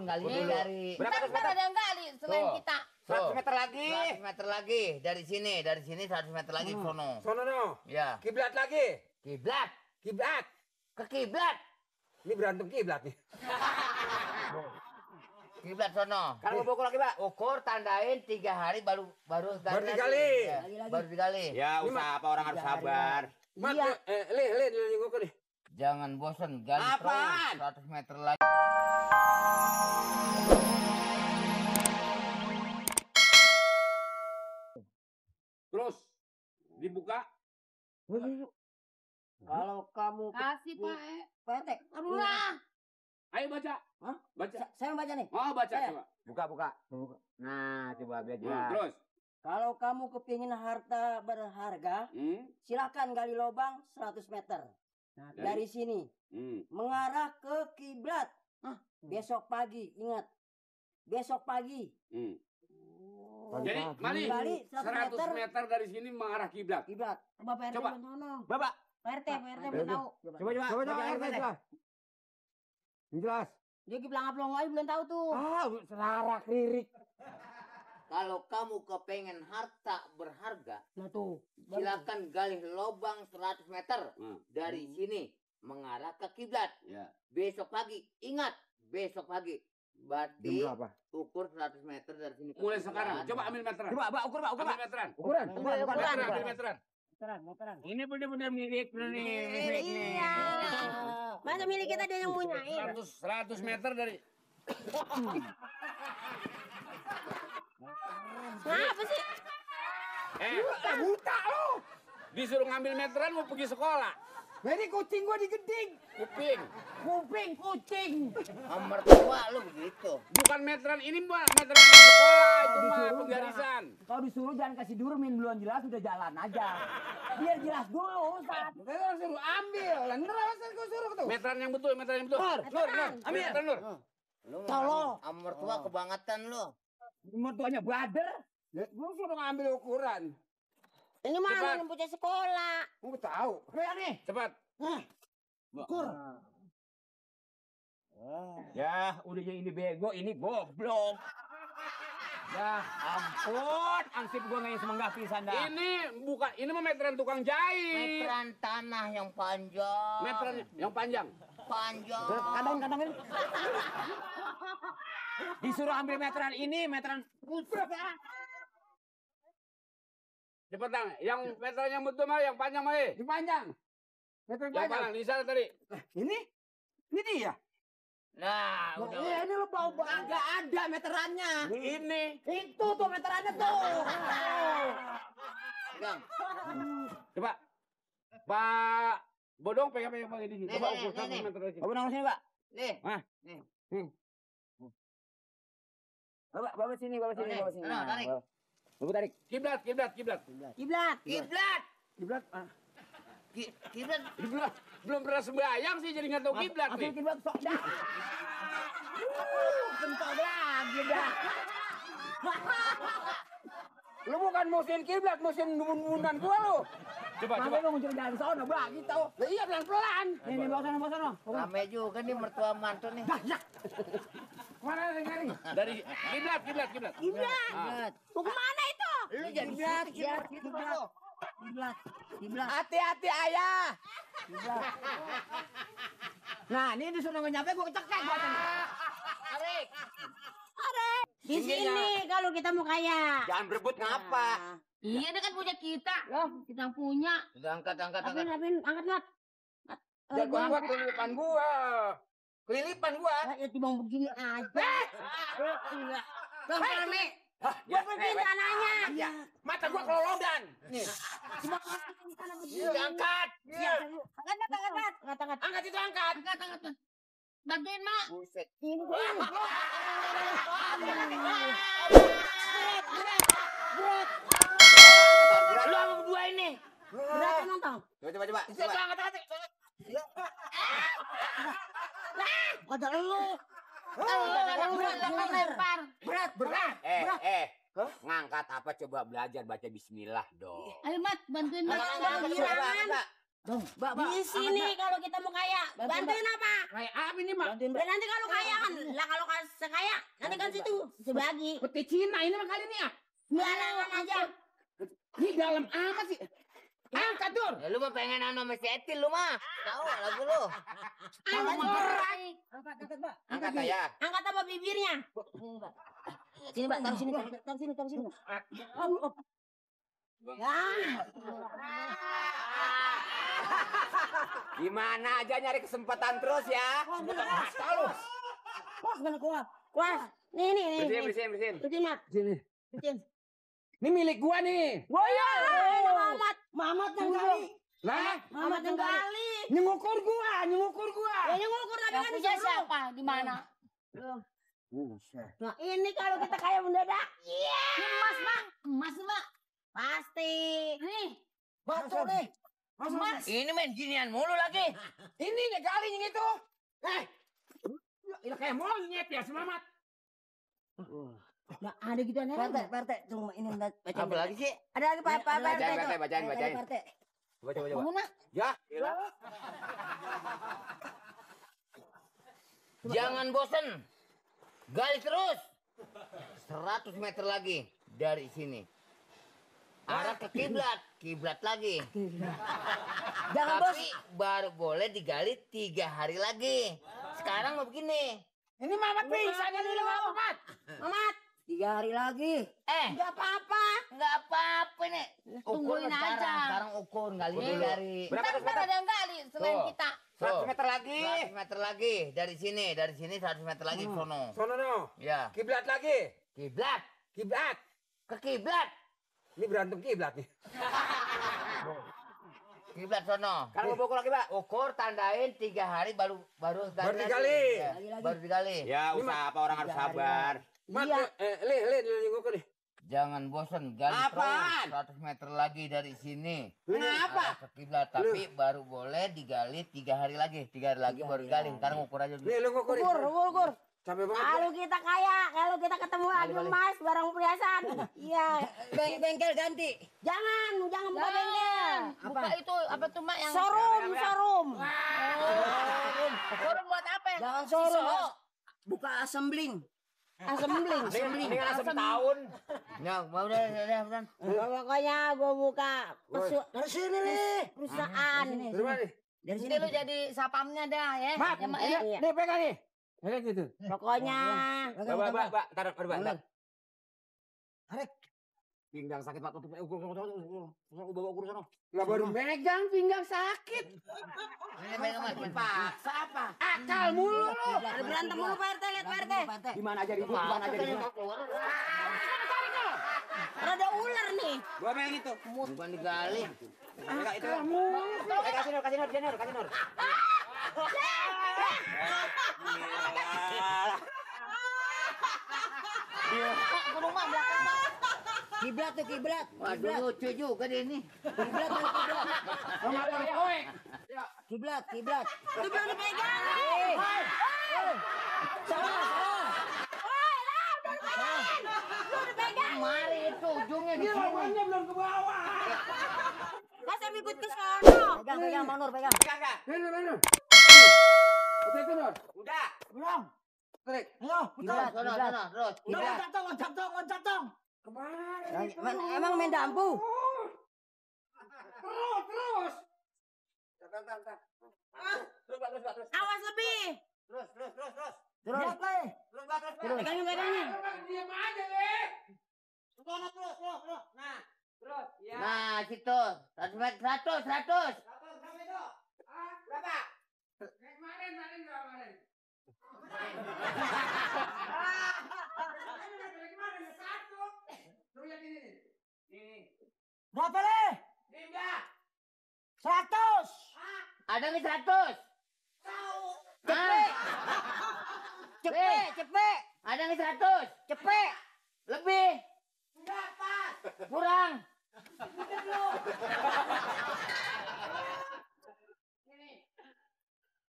penggalinya dari. Berapa meter ada yang gali selain kita? 100 meter lagi. 100 meter lagi dari sini 100 meter lagi ke sono. Sono no. Ya. Kiblat lagi. Kiblat. Kiblat. Ke kiblat. Ini berantem kiblat nih. Kiblat sono. Kalau mau pukul lagi, Pak. Ukur tandain 3 hari baru digali. Ya, baru digali. Ya usaha apa orang harus sabar. Mat, Iya. le ngukur nih. Jangan bosan gali Apaan? terus 100 meter lagi. Terus dibuka. Kalau kamu Kasih Pak. Pak Aduh lah. Ayo baca. Hah? Baca. Saya baca nih. Oh baca Saya. coba. Buka. Nah, coba biar Terus. Kalau kamu kepingin harta berharga, silakan gali lubang 100 meter. Nah, dari sini mengarah ke kiblat. Besok pagi, ingat. Besok pagi. Jadi Mali Gali 100 meter dari sini mengarah kiblat. Kiblat. Bapak RT Coba. belum tahu. Bapak. Pak RT belum tahu. Coba jelas. Jelas. Dia kiplang-aplong aja belum tahu tuh. Ah, selarak lirik. Kalau kamu kepengen harta berharga, Nah tuh. silakan gali lubang 100 meter dari sini mengarah ke kiblat. Ya. Besok pagi, ingat, besok pagi. Berarti Jam berapa? ukur 100 meter dari sini. ke Mulai kiblat. sekarang. Coba ambil meteran. Coba, Pak, ukur, Pak, ukur, Ambil Pak. meteran. Ukuran. Ambil meteran. Meteran. Ini benar-benar milik nih. Iya. Masa milik kita dia yang punya. 100 meter dari. Kenapa sih? Buta lo. Disuruh ngambil meteran mau pergi sekolah. Ini kucing gua digeding. Kuping. Kuping kucing. Mertua lu begitu. Bukan meteran ini mah meteran sekolah itu mah Disuruh penggarisan. Kalau disuruh jangan kasih durmin, belum jelas udah jalan aja. Biar jelas dulu, Ustaz. Kita kan suruh ambil. Lah bener alasan gua suruh tuh. Meteran yang betul, meteran yang betul. Nur. Ambil meteran Nur. Lu Tolong. sama mertua kebangetan lu. Mertuanya brother. Gua suruh ngambil ukuran. Ini Cepat. mana yang punya sekolah? Gua tahu. Kayak nih. Cepat. Ukur. Ya, udahnya ini bego, ini goblok. Ya ampun, ansip gua nggak semenggah pisan dah. Ini bukan, ini mah meteran tukang jahit. Meteran tanah yang panjang. Meteran yang panjang. Panjang. Kadang-kadang ini. Disuruh ambil meteran ini, meteran Cepetan, yang meteran yang betul mah yang panjang mah. Di panjang. Meter Yang panjang. panjang di sana tadi. Ini? Ini dia. Nah, udah. Ini lo bau agak ada meterannya. Ini. Itu tuh meterannya tuh. Pegang. Coba. Pak Bodong pegang di sini. Nih, Coba nih, ukur nih, 100 nih. meter dari sini. Bapak nongol sini, Pak. Nih. Bapak sini, Bapak sini, Oke. Bapak sini. Nah, tarik. Bapak tarik. Kiblat. Kiblat. Kiblat. Kiblat. Kiblat. Belum pernah sembahyang sih jadi nggak tahu kiblat nih. Kiblat sok dah. Kentok lagi dah. Lu bukan musim kiblat, musim bununan gua lu. Coba. Sampai lu muncul dari sono bagi tau. Lah iya pelan-pelan. Nih, bawa sana. Rame juga nih mertua mantu nih. Mana nih? Dari kiblat. Kiblat. Mau kemana itu? Lu jadi kiblat. Kiblat. Hati-hati ayah. Nah, ini disuruh nyampe gua kecekek gua. Tarik. Di sini kalau kita mau kaya. Jangan berebut ngapa? Iya, dia kan punya kita. Kita yang punya. Udah angkat. Angkat. Gua kelilipan gua. Kelilipan gua. Ya timbang begini aja. Bang Rame. Gua pergi tanahnya. Iya. Mata gua kelolodan. Nih. Angkat. Angkat. Angkat itu angkat. Bantuin, Mak. Buset. Lu sama berdua ini. Berat nonton. Coba. Kata lu. Lempar. Berat. Ngangkat apa coba belajar baca bismillah dong. Ayo, Mat, bantuin Mat. Coba. Di sini kalau kita mau kaya, bantuin apa? Kayak apa ini, Mak? Dan nanti kalau kaya kan, lah kalau sekaya, nanti kan situ sebagi. Peti Cina ini mah kali ini ya. Sembarangan aja. Ini dalam apa sih? Angkat, Dur. Ya, lu mah pengen sama si Etil lu mah. Tahu lagu lu. Angkat ya. Angkat apa bibirnya? Sini, Pak. Taruh sini, taruh sini, taruh sini. Ya. Gimana aja nyari kesempatan terus ya. Kuas mana kuas? Kuas. Nih. Bersihin. Bersihin, Mat. Sini. Bersihin. Ini milik gua nih. Mamat. Mamat yang gali. Lah, Mamat yang gali. Nyukur gua. Ya ngukur tapi kan Punya siapa? Di mana? Nah ini kalau kita kaya mendadak. Iya. Emas, Bang. Emas, Bang. Pasti. Nih. Batu nih. Emas. Ini main ginian mulu lagi. ini nih kali yang itu. Ini kayak monyet ya, Selamat. Nah, ada gitu nih. Perte, tunggu ini baca. Apa lagi sih? Ada lagi Pak Perte. Bacain. Perte. Coba. Kamu nak? Ya, Jangan bosen. Gali terus. 100 meter lagi dari sini. Arah ke kiblat lagi. Jangan bos. Tapi baru boleh digali 3 hari lagi. Sekarang mau begini. Ini Mamat pingsan ini lu apa, Mat? Mamat. 3 hari lagi. Enggak apa-apa. Nggak apa-apa nih. Tungguin aja. Sekarang ukur gali dari. Ntar ada yang gali selain Tuh. kita. 100 meter lagi. 100 meter lagi dari sini 100 meter lagi ke sono. Sono no. Ya. Kiblat lagi. Kiblat. Ke Kiblat. Ini berantem kiblat nih. Kiblat sono. Sekarang mau pukul lagi, Pak. Ukur tandain 3 hari baru digali. lagi. Ya, baru digali. Ya, usaha apa orang harus sabar. Mat, Ngukur nih. Jangan bosan gali Apaan? terus 100 meter lagi dari sini. Kenapa? Arah ke kiblat tapi baru boleh digali 3 hari lagi. 3 hari lagi baru digali. Ntar ngukur aja dulu. Nih, lu ngukur. ukur. Capek banget. Kalau kita kaya, kalau kita ketemu lagi emas, barang perhiasan. Iya. Bengkel ganti. Jangan buka bengkel. Buka itu apa tuh, Mak, yang Showroom. Showroom buat apa? Jangan showroom. Buka assembling. Dengan asam tahun. Ya, udah. Pokoknya gue buka dari sini nih perusahaan. Dari mana nih? Dari Nanti lu jadi sapamnya dah ya. Mat, Ya, Mak, ini, ya. nih pegang nih. Kayak gitu. Pokoknya. Pak, taruh, Pak. Tarik. Pinggang sakit, Pak. Ukur sana. Lah baru megang pinggang sakit. Ini megang Paksa apa? Akal mulu lu. Ada berantem mulu Pak RT, lihat Pak RT. Di mana aja ribut, di mana aja ribut. Ada ular nih. Gua main itu. bukan digali. Enggak itu. Kasih Nur. Gunung Mak belakang, Mak. Kiblat. Waduh lucu juga dia ini. Kiblat. Itu belum dipegang. Salah. Belum dipegang. Mari itu ujungnya di Dia sini. lawannya belum ke bawah. Masa ikut ke sono. Pegang, Mang Nur, pegang. Enggak. Mana? Oke, itu Nur. Udah. Belum. Tarik. Ayo. Kiblat, sono, terus. Kiblat. Loncat dong. Kemarin. Emang main dampu. Terus. Awas lebih. Terus. Lihat nih. Pegangin. Diam aja, Le. Nah, terus ya. Nah, situ. 100 meter, 100. Berapa? Kemarin. Satu. Lu lihat ini nih. Nih. Berapa le? Pindah. 100. Ada nih 100. Cepet. Ada nih 100. Cepet. Lebih. Enggak pas. Kurang.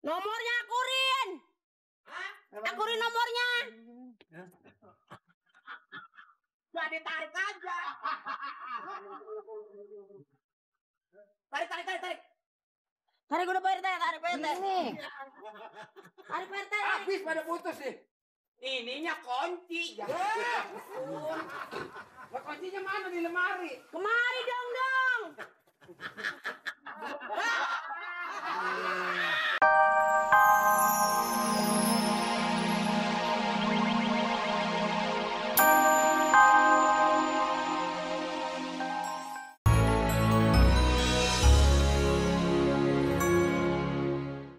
Nomornya akurin. Akurin nomornya. Gak ditarik aja. Tarik. Tarik udah Pak RT, tarik Pak RT. Ini. Tarik Pak RT. Habis pada putus nih. Ininya kunci. Ya. Lah kuncinya mana di lemari? Kemana